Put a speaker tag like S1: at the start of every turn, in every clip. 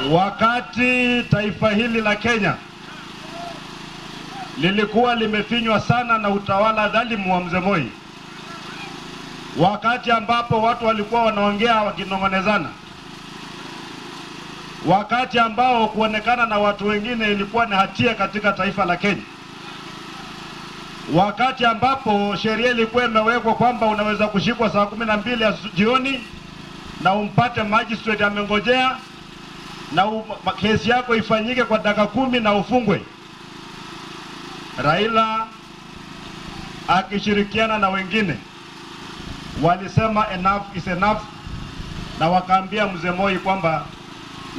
S1: Wakati taifa hili la Kenya lilikuwa limefinywa sana na utawala dhalimu wa Mzee Moi, wakati ambapo watu walikuwa wanaongea wakinong'onezana, wakati ambao kuonekana na watu wengine ilikuwa ni hatia katika taifa la Kenya, wakati ambapo sheria ilikuwa imewekwa kwamba unaweza kushikwa saa 12 jioni na umpate magistrate amengojea na kesi yako ifanyike kwa dakika 10 na ufungwe. Raila akishirikiana na wengine walisema enough is enough, na wakaambia Mzee Moi kwamba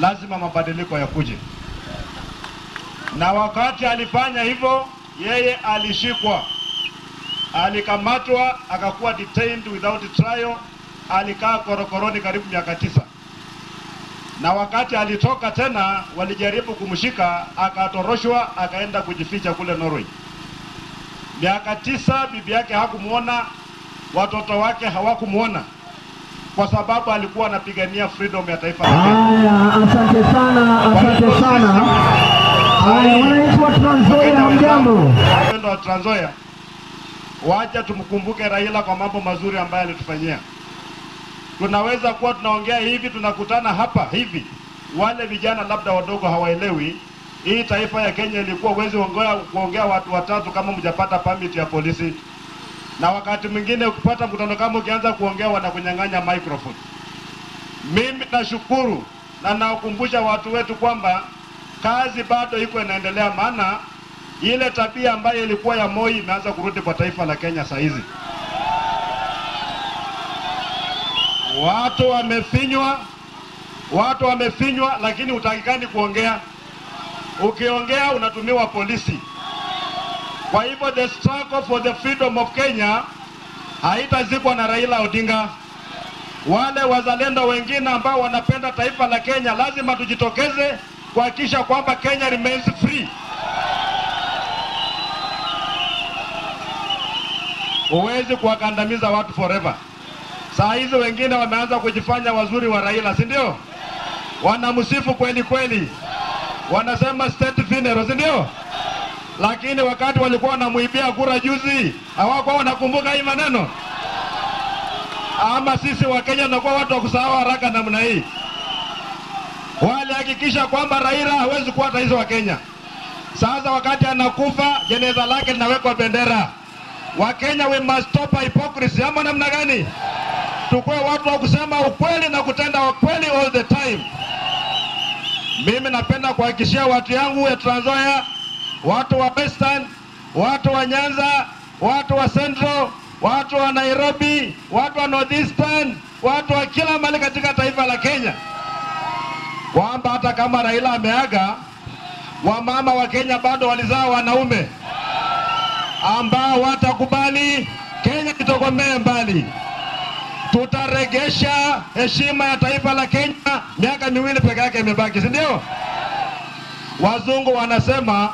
S1: lazima mabadiliko yakuje. Na wakati alifanya hivyo, yeye alishikwa, alikamatwa, akakuwa detained without trial, alikaa korokoroni karibu miaka 9. Na wakati alitoka tena, walijaribu kumshika, akatoroshwa, akaenda kujificha kule Norway. Miaka 9 bibi yake hakumuona, watoto wake hawakumuona, kwa sababu alikuwa anapigania freedom ya taifa lake.
S2: Haya, asante sana, asante sana. Haya, wananchi wa Trans Nzoia, hamjambo?
S1: Wapendwa wa Trans Nzoia, wacha tumkumbuke Raila kwa mambo mazuri ambayo alitufanyia. Tunaweza kuwa tunaongea hivi, tunakutana hapa hivi, wale vijana labda wadogo hawaelewi. Hii taifa ya Kenya ilikuwa uwezi kuongea watu watatu kama mjapata permit ya polisi. Na wakati mwingine ukipata mkutano kama ukianza kuongea wanakunyang'anya microphone. Mimi nashukuru na nawakumbusha watu wetu kwamba kazi bado iko inaendelea, maana ile tabia ambayo ilikuwa ya Moi imeanza kurudi kwa taifa la Kenya saa hizi. Watu wamefinywa, watu wamefinywa, lakini utakikani kuongea. Ukiongea unatumiwa polisi. Kwa hivyo the struggle for the freedom of Kenya haitazikwa na Raila Odinga. Wale wazalendo wengine ambao wanapenda taifa la Kenya lazima tujitokeze kuhakikisha kwamba Kenya remains free. Huwezi kuwakandamiza watu forever. Saa hizi wengine wameanza kujifanya wazuri wa Raila, si ndio? Wanamsifu kweli kweli. Wanasema state funeral, si ndio? Lakini wakati walikuwa wanamuibia kura juzi, hawakuwa wanakumbuka hii maneno. Ama sisi wa Kenya tunakuwa watu wa kusahau haraka namna hii. Walihakikisha kwamba Raila hawezi kuwa rais wa Kenya. Sasa wakati anakufa, jeneza lake linawekwa bendera. Wa Kenya, we must stop hypocrisy. Ama namna gani? Tukue watu wa kusema ukweli na kutenda ukweli all the time. Mimi napenda kuhakikishia watu yangu ya Trans Nzoia, watu wa Western, watu wa Nyanza, watu wa Central, watu wa Nairobi, watu wa Northeastern, watu wa kila mahali katika taifa la Kenya, kwamba hata kama Raila ameaga, wamama wa Kenya bado walizaa wanaume ambao watakubali Kenya itokomee mbali. Tutaregesha heshima ya taifa la Kenya. Miaka 2 peke yake imebaki, si ndio? Wazungu wanasema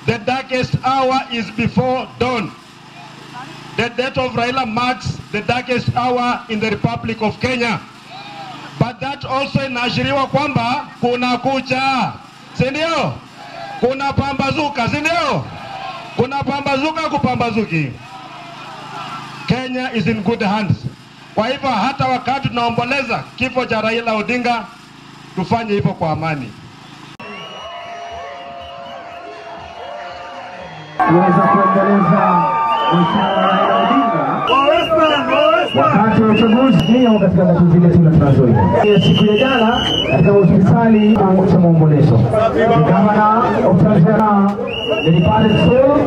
S1: the darkest hour is before dawn. The death of Raila marks the darkest hour in the Republic of Kenya. But that also inaashiriwa kwamba kuna kucha, si ndio? Kuna pambazuka, si ndio? Kuna pambazuka kupambazuki. Kenya is in good hands. Kwa hivyo hata wakati tunaomboleza kifo cha Raila Odinga, tufanye hivyo kwa amani.
S2: Kuweza kuendeleza Mheshimiwa Raila Odinga wakati wa uchaguzi ndio katika gatuzi letu la Trans Nzoia. Siku ya jana katika hospitali cha maombolezo, gavana of Trans Nzoia, the departed soul.